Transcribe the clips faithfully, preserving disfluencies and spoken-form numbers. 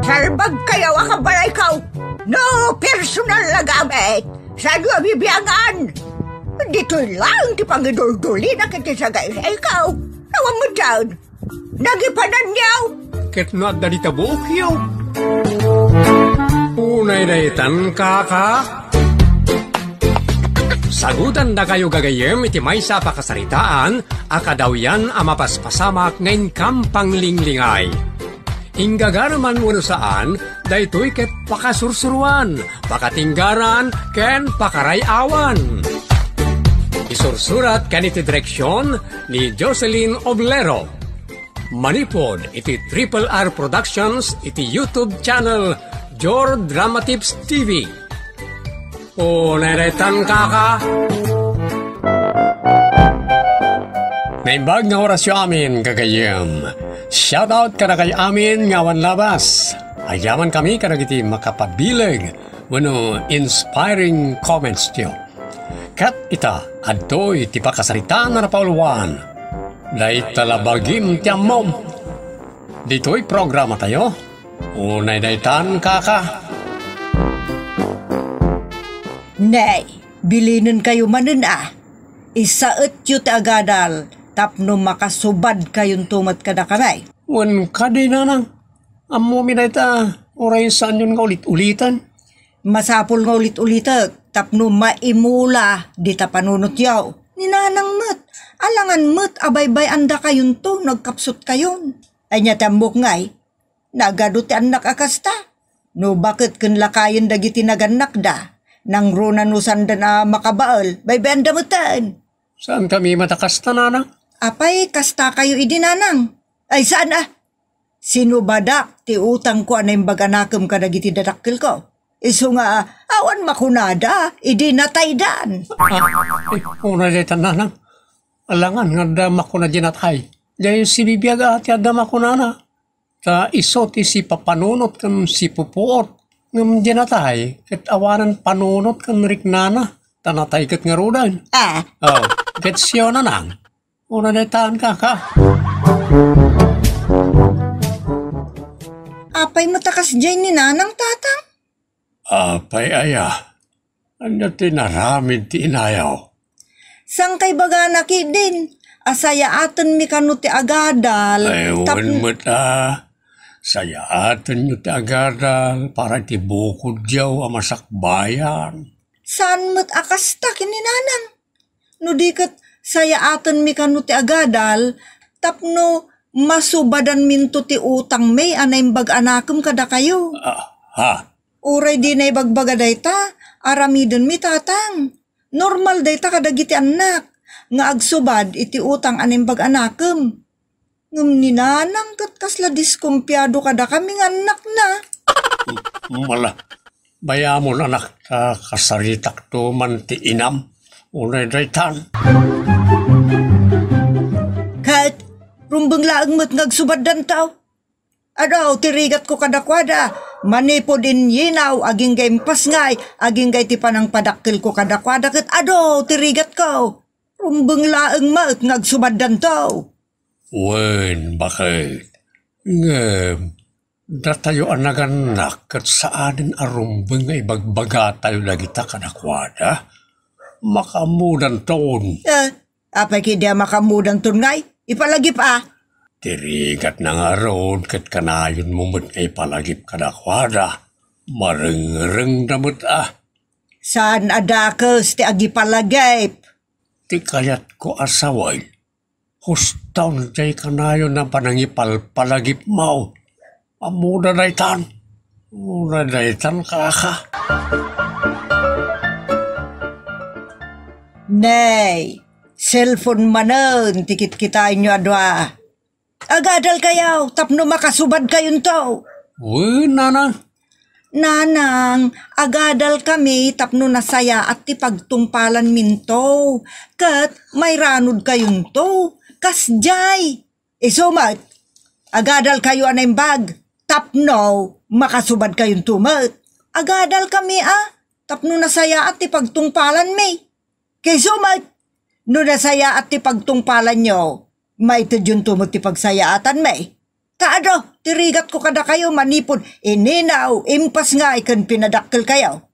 Salbagkayo a kabalayko. No personal a gamit, saanyo a bibiangan. Ditoy laeng ti pangiduldulina iti sagaysayko. Awan met daan. Nagipananyo. Ket no adda dita buokyo. Unay daytan, kaka. Sagutandakayo gagayyem iti maysa a pakasaritaan a kadawyan a mapaspasamak nga inkam panglinglingay. Inggagara man wenno saan, daytoy ket pakasursuroan, pakatinggaran, ken pakaray-awan. Isursurat ken iti direksion ni Jocelyn Oblero. Manipud iti Triple R Productions iti YouTube channel Jor Drama Tips T V. O, neretan, kaka. Naimbag nga orasyo amin, gagayyem. Shoutout kadakay amin nga awan labas. Agyaman kami kadagiti makapabileg wenno inspiring comments tiyo. Ket ita, adtoy ti pakasaritaan a napauluan. Dayta la bagim ti ammom. Ditoy programa tayo. Unay daytan, kaka. Nay, bilinenkayo manen a. Isaetyo ti agadal tapno makasubadkayonto met kadakami. Wen kadi, nanang, ammomi dayta, uray saanyon nga ulit-uliten. Masapul nga ulit-ulitek tapno maimula dita panunotyo. Ni nanang met, alangan met a baybay-andakayonto no agkapsutkayon. Ania ti ammok ngay? Nagadu ti annak a kasta. No baket ken lakayen dagiti nagannakda, nangruna no saanda a makabael, baybay-anda meten. Saankami met a kasta, nanang? Apay, kastakayo idi, nanang? Ay, saan a? Sinubadak ti utangko a naimbag a nakem kadagiti dadakkelko. Isu nga, awan makunada idi nataydan. Ah, eh, unay daytan, nanang. Alangan nga adda makuna diay natay. Diay sibibiag a ti adda makunana. Ta isu ti sipapanunot ken sipupuot. Ngem diay natay, ket awanen panunot ken riknana. Ta natay ket ngaruden. Ah. Oh, ket siyo, nanang. Una daytan, kaka. Apay met a kasdiay ni nanang, tatang? Apay aya? Ania ti inaramid ti inayo? Saan kay bagana ketdin a sayaatenmi kano ti agadal? Ay, tap- wen met a. Sayaatenyo ti agadal para iti bukodyo a masakbayan. Saan met a kasta ken ni nanang? No di ket sayaatenmi kano ti agadal tapno masubadanminto ti utangmi a naimbag a nakem kadakayo. Ah, ha? Uray dina ibagbaga dayta, aramidenmi, tatang. Normal dayta kadagiti annak nga agsubad iti utang a naimbag a nakem. Ngem ni nanang ket kasla diskumpiado kadakami nga annakna. Mala, bayamon, anak, ta kasaritakto man ti inam. Unay daytan. Ket, rumbeng laeng met nga agsubaddanto. Adu ti rigatko kadakuada, manipud inyinaw, agingga impasngay, agingga iti panangpadakkelko kadakuada, ket adu ti rigatko. Rumbeng laeng met nga agsubaddanto. Wen, baket. Ngem, datayo a nagannak ket saanen a rumbeng nga ibagbagatayo dagita kadakuada. Makaammodanton. Eh, apay ketdi a makaammodanton ngay? Ipalagip a. Ti rigatna ngarud ket kanayonmo met nga ipalagip kadakuada. Marengrengda met a. Saan a dakes ti agipalagip? Ti kayatko a sawen, husto diay kanayon a panangipalpalagipmo. Ammoda daytan. Ammoda daytan, kaka. Nay, cellphone manen ti kitkitaenyo a dua. Agadalkayo tapno makasubadkayonto. Wen, nanang. Nanang, agadalkami tapno nasayaat ti pagtungpalanminto, ket mairanudkayonto. Kasdiay. Isu met, agadalkayo a naimbag tapno makasubadkayonto met. Agadalkami a tapno nasayaat ti pagtungpalanmi. Ket isu met, no nasayaat ti pagtungpalanyo, maitedyonto met ti pagsayaatanmi. Ta adu ti rigatko kadakayo manipud ininaw, impasngay ken pinadakkelkayo.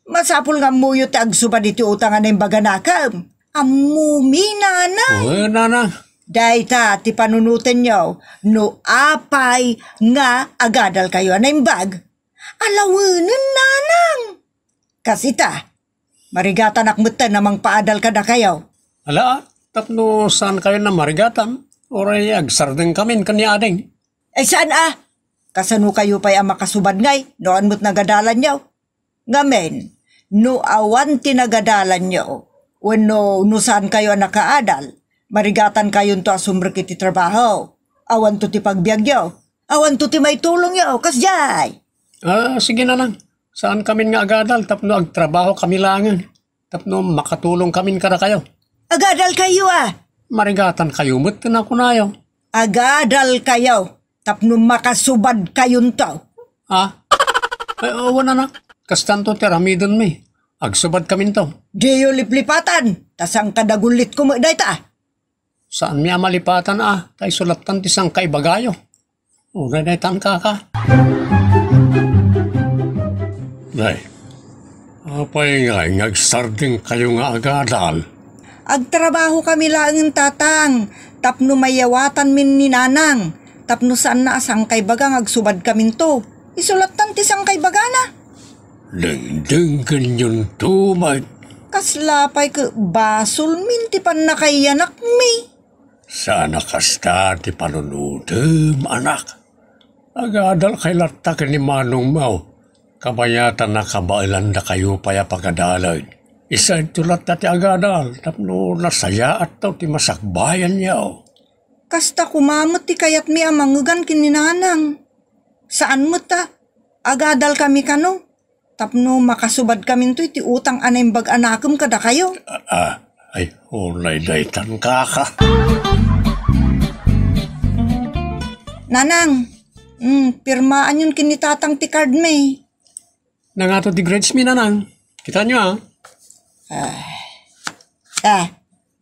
Masapul nga ammoyo ti agsubad iti utang a naimbag a nakem. Ammomi, nanang. Wen, nanang. Dayta ti panunotenyo no apay nga agadalkayo a naimbag. Alawenen, nanang. Kas ita, marigatanak metten a mangpaadal kadakayo. Ala, tapno saankayon a marigatan, uray agsardengkamin ken ni ading. Ay, saan a? Kasanokayo pay a makasubad ngay no awan met nagadalanyo? Ngamin, no awan ti nagadalanyo, wenno no saankayo a nakaadal, marigatankayonto a sumrek iti trabaho. Awanto ti pagbiagyo. Awanto ti maitulongyo. Kasdiay. Ah, sige, nanang. Saankamin nga agadal tapno agtrabahokami laengen. Tapno makatulongkamin kadakayo. Agadalkayo a. Marigatankayo met ti nakunayo. Agadalkayo tapno makasubadkayonto. Ha? Ay, awan, anak. Kastanto ti aramidenmi. Agsubadkaminto. Diyo liplipatan, ta saan kada gullitko met dayta. Saanmi a malipatan a, ta isulattan ti sangkaibagayo. Uray daytan, kaka. Nay, apay ngay nga agsardengkayo nga agadal? Agtrabahokami laengen, tatang, tapno mayawatanmin ni nanang, tapno saanna a sangkaibaga nga agsubadkaminto. Isulattan ti sangkaibagana. Dengdenggenyonto met. Kasla pay ket basolmin ti pannakaiyanakmi. Saan a kasta ti panunotem, anak. Agadalkay latta ken ni manongmo. Kabayatan a kabaelandakayo pay a pagadalen. Isayto latta ti agadal tapno nasayaatto ti masakbayanyo. Kasta koma met ti kayatmi a mangngegan ken ni nanang. Saan met a agadalkami kano tapno makasubadkaminto iti utang a naimbag a nakem kadakayo. Ah, ah, ay, uray daytan, kaka. Nanang, mm, pirmaanyon ken ni tatang ti cardmi. Nangato ti grades mi, nanang? Kitaenyo, a. Ah, ah,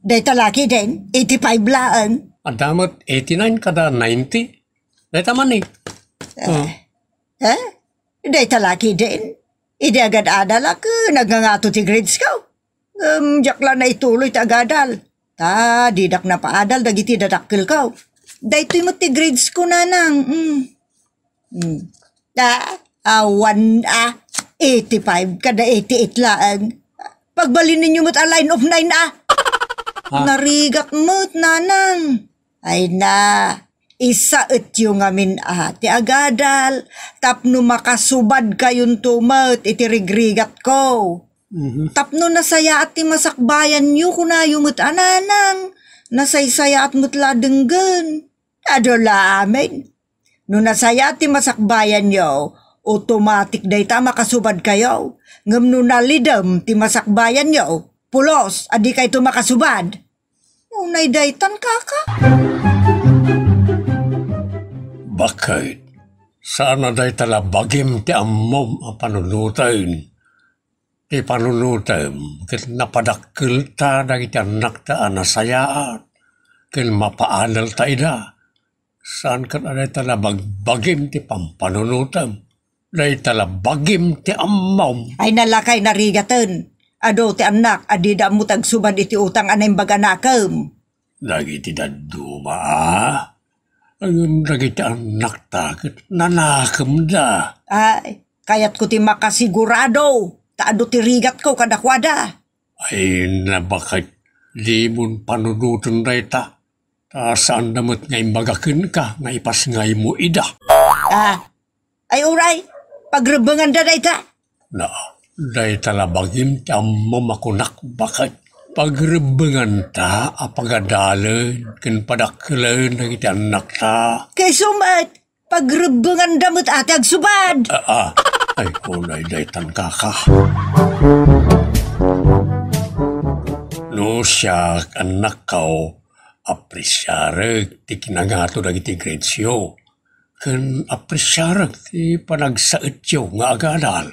dayta la ketdin, eighty-five laeng. Adda met eighty-nine kada ninety. Dayta man, eh. Ah. Oh. Eh? Dayta la ketdin. Idi agad-adalak, nagngangato ti gradesko. Ngem diak la naituloy ti agadal. Ta didak napaadal dagiti dadakkelko. Daytoy met ti gradesko, nanang. Mm. Mm. Ta, awan a, eighty-five kada eighty-eight laeng. Pagbalinnyo met a line of nine a. Ha? Narigat met, nanang. Ay na, isaetyo ngamin a ti agadal tapno makasubadkayonto met iti rigrigatko. Mhm. Tapno nasayaat ti masakbayanyo, kunayo met a, nanang. Nasaysayaat met la denggen. Adu la amin. No nasayaat ti masakbayanyo, automatic dayta makasubadkayo. Ngem no nalidem ti masakbayanyo, pulos a dikayto makasubad. Unay daytan, kaka? Baket, saan a dayta la bagim ti ammom a panunoten. Ti panunotem ket napadakkelta dagiti annakta a nasayaat ken mapaadalta ida. Saan ket a dayta la bagbagim ti pampanunotem. Dayta la bagim ti ammom. Ay, nalakay narigaten. Adu ti annak a dida ammo ti agsubad iti utang a naimbag a nakem. Dagiti dadduma, a? Ngem dagiti annakta ket nanakemda. Ay, kayatko ti makasigurado ta adu ti rigatko kadakuada. Ay, nabaket, dimon panunoten dayta. Ta saanda met nga imbaga kenka nga ipasngaymo ida. Ah, ay, uray, pagrebbenganda dayta. Na, dayta la bagim ti ammom a kunak, baket. Pagrebbenganta a pagadalen ken padakkelen dagiti annakta. Kayso met, pagrebbenganda met a ti agsubad. Ah, ah. Ay, unay daytan, kaka. No siak, annakko, apresiarek ti kinangato dagiti gradesyo. Ken apresiarek ti panagsaetyo nga agadal.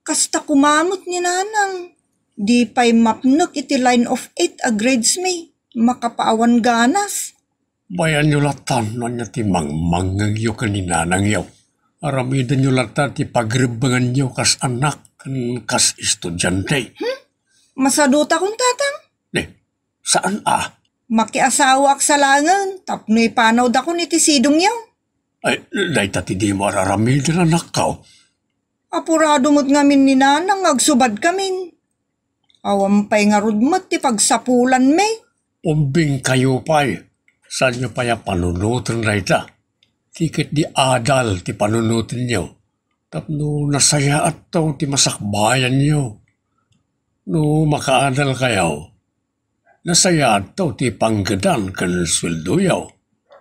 Kasta koma met ni nanang. Di pay mapnek iti line of eight a gradesmi. Makapaawan ganas. Bayanyo latta no ania ti mangmangngegyo ken ni nanangyo. Aramidenyo latta ti pagrebbenganyo kas anak ken kas estudiante. Hmm? Masadutakon, Tatang? Ne, saan a? Makiasawaak sa laengen tapno ipanawdakon iti sidongyo. Ay, dayta ti dimo ar-aramiden, anakko. Apurado met ngamin ni Nanang nga agsubadkamin. Awan pay ngarud met ti pagsapulanmi. Umbingkayo pay. Saanyo pay a panunoten dayta? Ti ketdi adal ti panunotenyo. Tapno nasayaatto ti masakbayanyo. No makaadalkayo, nasayaatto ti panggedan ken sueldoyo.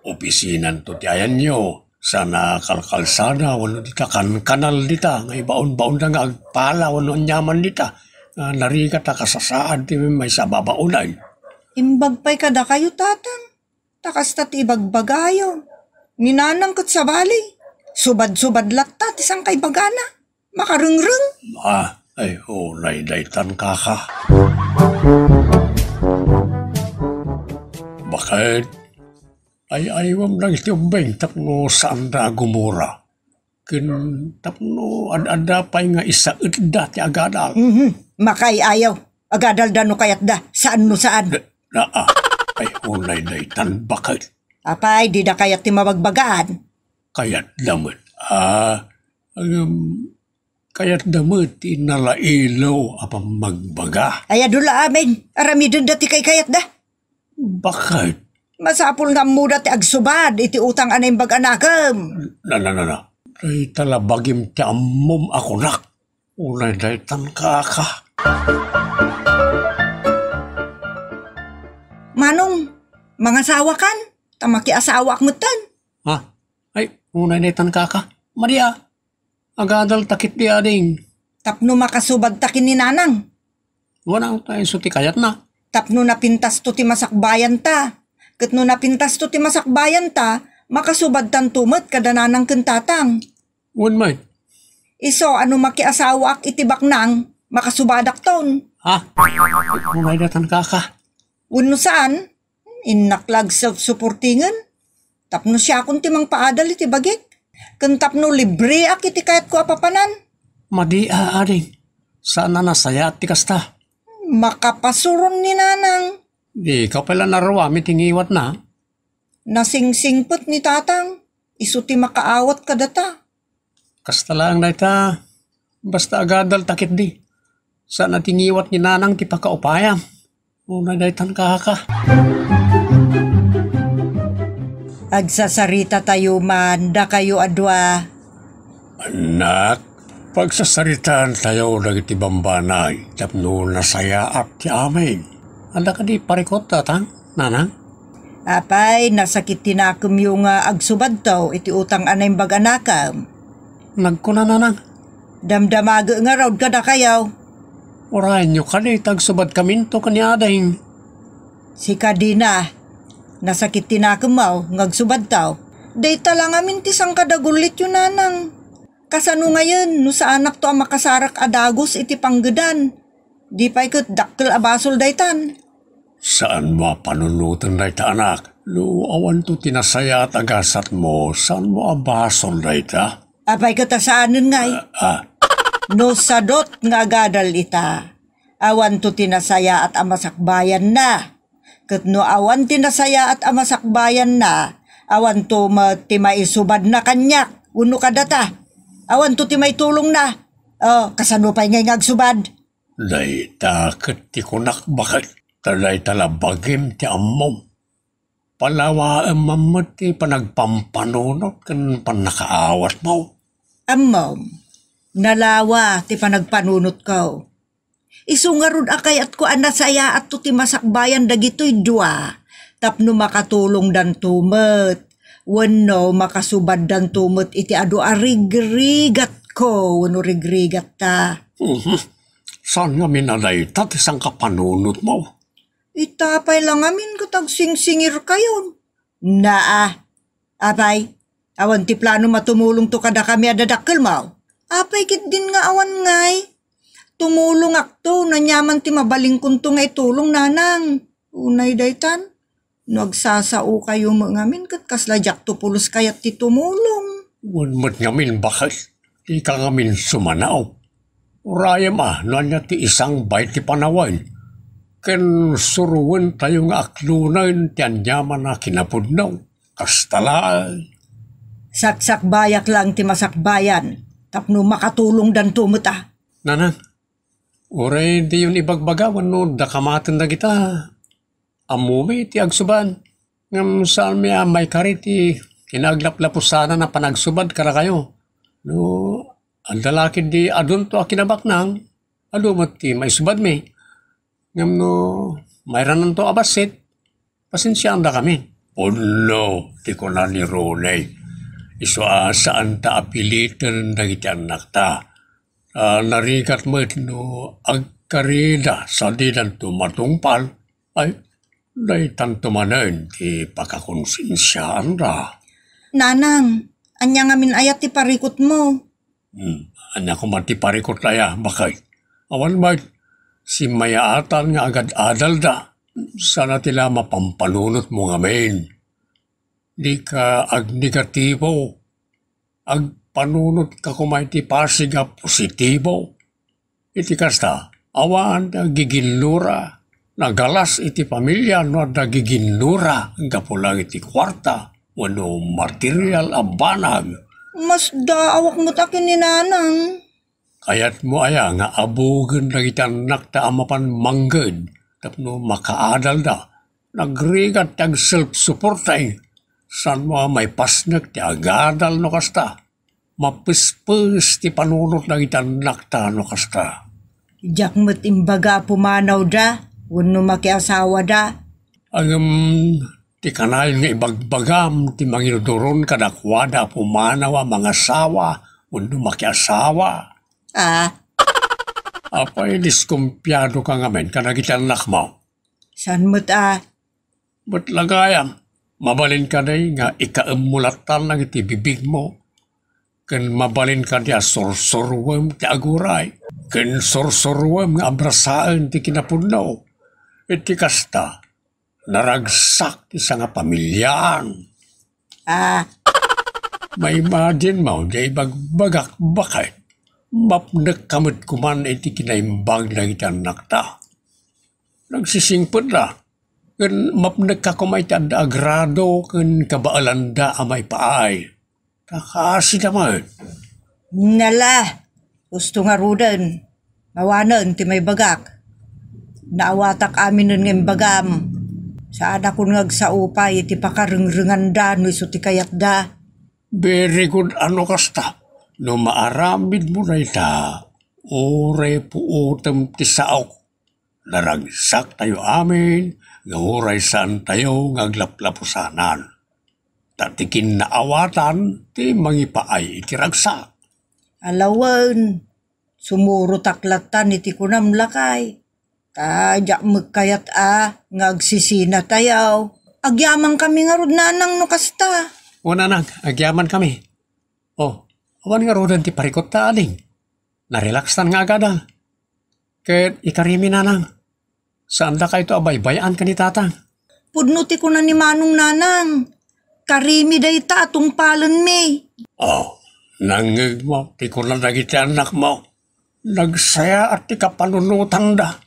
Opisinanto ti ayanyo, saan a kalkalsada wenno dita kankanal dita nga ibaonbaonda nga agpala wenno aniaman dita nga narigat a kasasaad ti maysa a babaonan. Imbag pay kadakayo, Tatang. Ta kasta ti ibagbagayo. Ni Nanang ket sabali, subad-subad latta ti sangkaibagana. Makarengreng. Ah, ay, unay daytan, kaka. Bakit? Ay, aywam dagiti ubbing tapno saanda a gumura. Ken tapno ad-adda pay nga isaedda ti agadal. Mhm. Makaay-ayaw. Agadalda no kayatda. Saan no saan. Da-, daa. Ay, unay daytan, bakit? Apay, dida kayat ti mabagbagaan. Kayatda met. Ah, agam, kayatda met ti nalailaw a pammagbaga. Ay, adu la amin. Aramidenda ti kaykayatda. Bakit? Masapul nga ammoda ti agsubad iti utang a naimbag a nakem. Na, na, na, na. Dayta la bagim ti ammom a kunak. Unay daytan, kaka. Manong, mangasawakan? Ta makiasawaak metten. Ha? Ay, unay daytan, kaka. Maria, agadal ta ketdi, ading. Tapno makasubadta ken ni Nanang. Wen, ania isu ti kayatna? Tapno napintasto ti masakbayanta. Ket no napintasto ti masakbayanta, makasubadtanto met kada Nanang ken Tatang. Wen met. Isu a no makiasawaak iti baknang, makasubadakton. Ha? Unay daytan, kaka. Wenno saan? Innak la agself-supportingen. Tapno siakon ti mangpaadal iti bagik. Ken tapno libreak iti kayatko a papanan. Madi a, ading. Saan a nasayaat ti kasta. Makapasuron ni Nanang. Di ka pala naruam iti ngiwatna? Nasingsingpet ni Tatang. Isu ti makaawat kadata. Kasta laeng dayta, basta agadal ta ketdi. Saan a ti ngiwat ni Nanang ti pakaupayam. Unay daytan, kaka. Agsasarita tayo man, dakayo a dua. Anak, pagsasaritaan tayo dagiti bambanay tapno nasayaat ti amin. Adda kadi parikut, Tatang, Nanang? Apay, nasakit ti nakemyo nga agsubadto iti utang a naimbag a nakem. Nagkuna, Nanang. Damdamage ngarud kadakayo. Urayenyo kadi ta agsubadkaminto ken ni ading. Sika dina. Nasakit ti nakemmo nga agsubadto. Dayta la ngamin ti sangkadagullityo, Nanang. Kasano ngayen no saanakto a makasarak a dagus iti panggedan? Di pay ket dakkel a basol daytan. Saanmo a panunoten dayta, anak. No awanto ti nasayaat a gasatmo, saanmo a basol dayta? Apay ket a saanen ngay? Ah, ah. No sadut nga agadal ita, awanto ti nasayaat a masakbayanna. Ket no awan ti nasayaat a masakbayanna, awanto met ti maisubadna kaniak wenno kadata. Awanto ti maitulongna. O, kasano pay ngay nga agsubad? Dayta ket ti kunak, baket, ta dayta la bagim ti ammom. Palawaem man met ti panagpampanunot ken pannakaawatmo. Ammom, nalawa ti panagpanunotko. Isu ngarud a kayatko a nasayaatto ti masakbayan dagitoy dua tapno makatulongdanto met wenno makasubaddanto met iti adu a rigrigatko wenno rigrigatta. Mhm. Saan ngamin a dayta ti sangkapanunotmo? Ita pay la ngamin ket agsingsingirkayon. Naa. Apay, awan ti planom a tumulongto kadakami a dadakkelmo? Apay ketdin nga awan ngay? Tumulongakto, no aniaman ti mabalinkonto nga itulong, nanang. Unay daytan. No agsasaokayo met ngamin, ket kasla diakto pulos kayat ti tumulong. Wen met ngamin, baket, dika ngamin sumanaw. Urayem a no ania ti isangbay ti panawen, ken suroentayo nga aklonen ti aniaman a kinapudno. Kasta laeng. Saksakbayak laeng ti masakbayan, tapno makatulongdanto met a. Nanang, uray diyon ibagbaga wenno dakamaten dagita. Ammomi ti agsubad, ngem saanmi a maikari ti kinaaglaplapusanan a panagsubad kadakayo. No, adda la ketdi adunto a kinabaknang, adu met ti maisubadmi. Ngem no, mairannanto a bassit, pasensiaandakami. Pudno ti kuna ni Roney. Isu a saanta a piliten dagiti annakta. A, narigat met no agkarida sadidanto matungpal. Ay, daytanto manen ti pakakonsensiaanda. Nanang, ania ngamin aya ti parikutmo? Hmm, ania koma ti parikut aya, baket? Awan met, simmayaatan nga agad-adalda, sana ti la mapampanunotmo ngamin. Dika agnegatibo. Agpanunotka koma iti pasig a positibo. Iti kasta, awan ti aggiginnura. Nagalas iti pamilya no adda giginnura gapu lang iti kuarta wenno material a banag. Masdaawak met a ken ni Nanang. Kayatmo aya nga abugen dagiti annakta a mapan mangged tapno makaadalda? Nagrigat ti agself-supporting. Saanmo a maipasnek ti agadal no kasta? Mapespes ti panunot dagiti annakta no kasta. Diak met imbaga a pumanawda wenno makiasawada. Ngem ti kanayon nga ibagbagam ti manginudoron kadakuada a pumanaw a mangasawa wenno makiasawa. Ah. Apay, diskumpiadoka ngamin kadagiti annakmo? Saan met a? Met la gayam, mabalin kadi nga ikaemmo lattan dagiti bibigmo, ken mabalin kadi a sursuruem ti aguray, ken sursuruem nga abrasaen ti kinapudno. Iti kasta, naragsak ti sangapamiliaan. Ah. Maimadinmo, diay ibagbagak, baket. Mapnekka met koman iti kinaimbag dagiti annakta. Nagsisingpetda, ken mapnekka koma iti adda agrado ken kabaelanda a maipaay. Ta kaasida met. Nala, husto ngaruden, awanen ti maibagak. Naawatak aminen nga imbagam. Saanakon nga agsao pay iti pakarengrenganda no isu ti kayatda. Very good, no kasta. No maaramidmo dayta, uray puotem ti saok. Naragsaktayo amin nga uray saantayo nga aglaplapusanan. Ta ti kinnaawatan ti mangipaay iti ragsak. Alawen, sumurotak lattan iti kunam, lakay. Ta diak met kayat a nga agsisinatayo. Agyamankami ngarud, Nanang, no kasta. O, Nanang, agyamankami. O, awan ngaruden ti parikutta, ading. Narelaxtan nga agadal. Ket ikarimi, Nanang. Saandakayto a baybay-an ken ni Tatang. Pudno ti kuna ni Manong, Nanang. Karimi dayta a tungpalenmi. O, nangngegmo ti kuna dagiti annakmo. Nagsayaat ti kapanunotanda.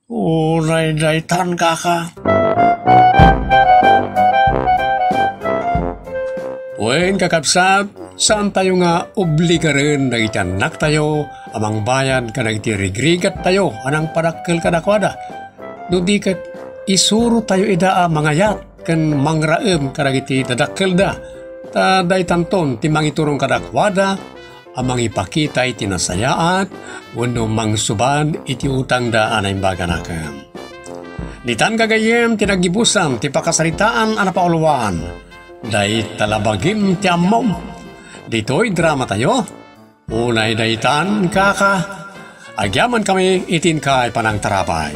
Uray daytan, kaka. Wen, kakabsat, saantayo nga obligaren dagiti annaktayo a mangbayad kadagiti rigrigattayo a nangpadakkel kadakuada. No di ket, isurotayo ida a mangayat ken mangraem kadagiti dadakkelda, ta daytanton ti mangiturong kadakuada a mangipakita iti nasayaat wenno mangsubad iti utangda a naimbag a nakem. Ditan gagayyem ti naggibusan ti pakasaritaan a napauluan. Dayta la bagim ti ammom. Ditoy dramatayo, unay daytan, kaka, agyamankami iti inkay panangtarabay.